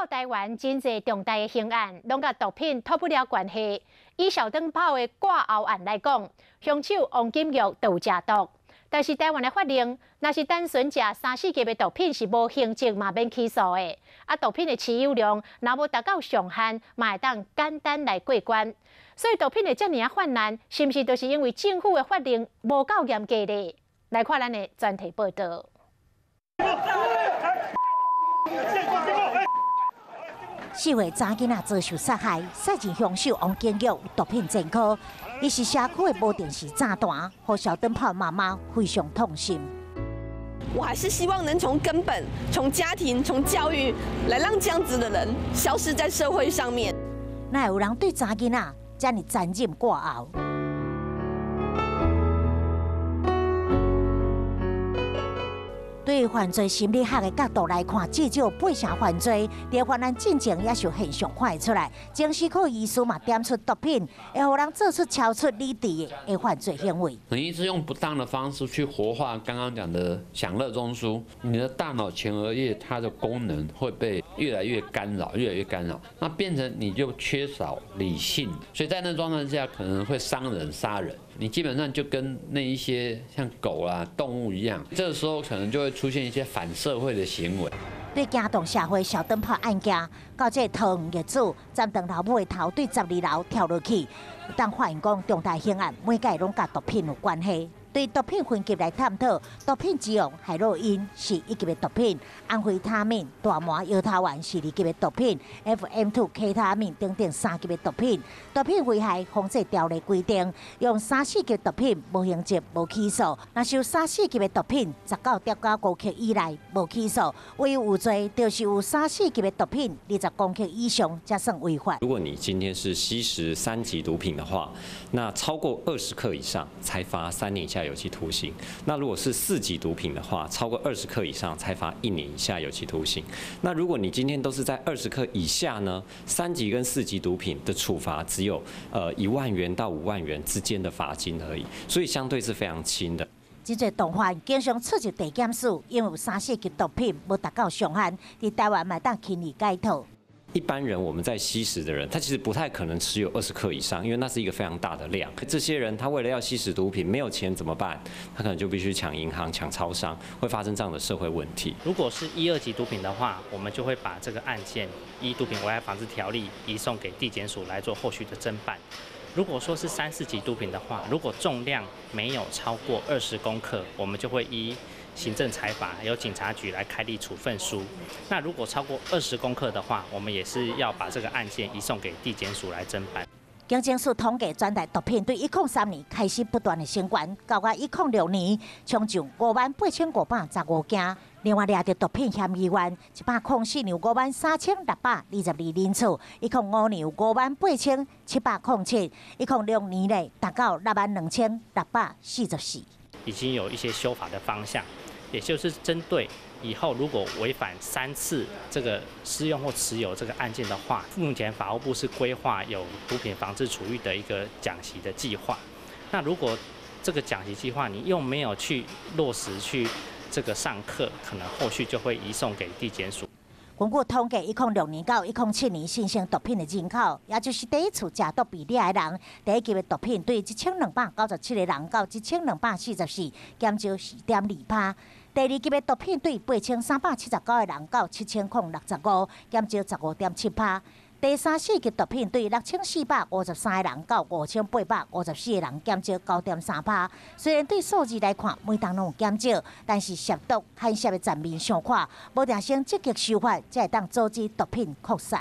台灣真濟重大的刑案，攏佮毒品脫不了關係。以小燈泡的割喉案來講，兇手王金玉就有食毒。但是台灣的法令，若是單純食三四級的毒品是無刑責嘛免起訴的。啊，毒品的持有量若無達到上限，嘛會當簡單來過關。所以毒品會遮爾仔泛濫，是毋是就是因為政府的法令無夠嚴格咧？來看咱的專題報道。4月查囡仔遭受殺害，殺人兇手王金玉有毒品前科，伊是社區的無定時炸彈，予小燈泡媽媽非常痛心。我還是希望能從根本、從家庭、從教育，來讓這樣子的人消失在社會上面。哪會有人對查囡仔遮爾殘忍割喉？對犯罪心理學的角度來看，至少八成犯罪佇犯案進前也是有現象看會出來。精神科醫師嘛點出毒品會予人做出超出理智的犯罪行為。你一直用不當的方式去活化剛剛講的享樂中樞，你的大腦前額葉它的功能會被越來越干擾，越來越干擾，那變成你就缺少理性，所以在那狀態下可能會傷人殺人。你基本上就跟那一些像狗啊動物一樣，這個時候可能就會出現一些反社會的行為。對驚動社會小燈泡案件，到這桃園業主斬斷老母的頭，對12樓跳落去，當發現講重大刑案，每屆攏佮毒品有關係。對毒品分級來探討，毒品之王海洛因是一級的毒品，安非他命、大麻、搖頭丸是二級的毒品，FM2、K 他命等等三級的毒品。毒品危害防制條例規定，用三四級毒品無刑責、無起訴；若是有三四級的毒品，19.95克以內無起訴。唯有罪，就是有三四級的毒品20公克以上才算違法。如果你今天是吸食三級毒品的話，那超過20克以上才罰3年以下有期徒刑。那如果是四級毒品的話，超過20克以上才罰1年以下有期徒刑。那如果你今天都是在20克以下呢？三級跟四級毒品的處罰只有1萬元到5萬元之間的罰金而已，所以相對是非常輕的。這濟毒販經常出入地檢署，因為有三四級毒品無達到上限，佇台灣嘛會當輕易解脫。一般人我們在吸食的人，他其實不太可能持有20克以上，因為那是一個非常大的量。這些人他為了要吸食毒品，沒有錢怎麼辦？他可能就必須搶銀行、搶超商，會發生這樣的社會問題。如果是一、二級毒品的話，我們就會把這個案件依毒品危害防制條例移送給地檢署來做後續的偵辦。如果說是三四級毒品的話，如果重量沒有超過20公克，我們就會依行政裁罰，由警察局來開立處分書。那如果超過20公克的話，我們也是要把這個案件移送給地檢署來偵辦。警政署統計，全台毒品對103年開始不斷的升懸，到甲106年，衝上58,515件。另外，掠著毒品嫌疑犯104年有53,622人次，105年有58,707，106年咧達到62,644。已經有一些修法的方向，也就是針對以後如果違反三次這個施用或持有這個案件的話，目前法務部是規劃有毒品防治處遇的一個講習的計劃。那如果這個講習計劃你又沒有去落實去這個上課，可能後續就會移送給地檢署。根據統計，106年到107年新生毒品的人口，也就是第一次食毒被掠的人，第一級的毒品對1,297個人到1,244，減少4.2趴；第二級的毒品對8,379個人到7,065，減少15.7趴；第三、四級毒品對6,453個人到5,854個人，減少9.3趴。雖然對數字來看，每冬攏有減少，但是涉毒牽涉的層面傷闊，無定先積極修法，才會當阻止毒品擴散。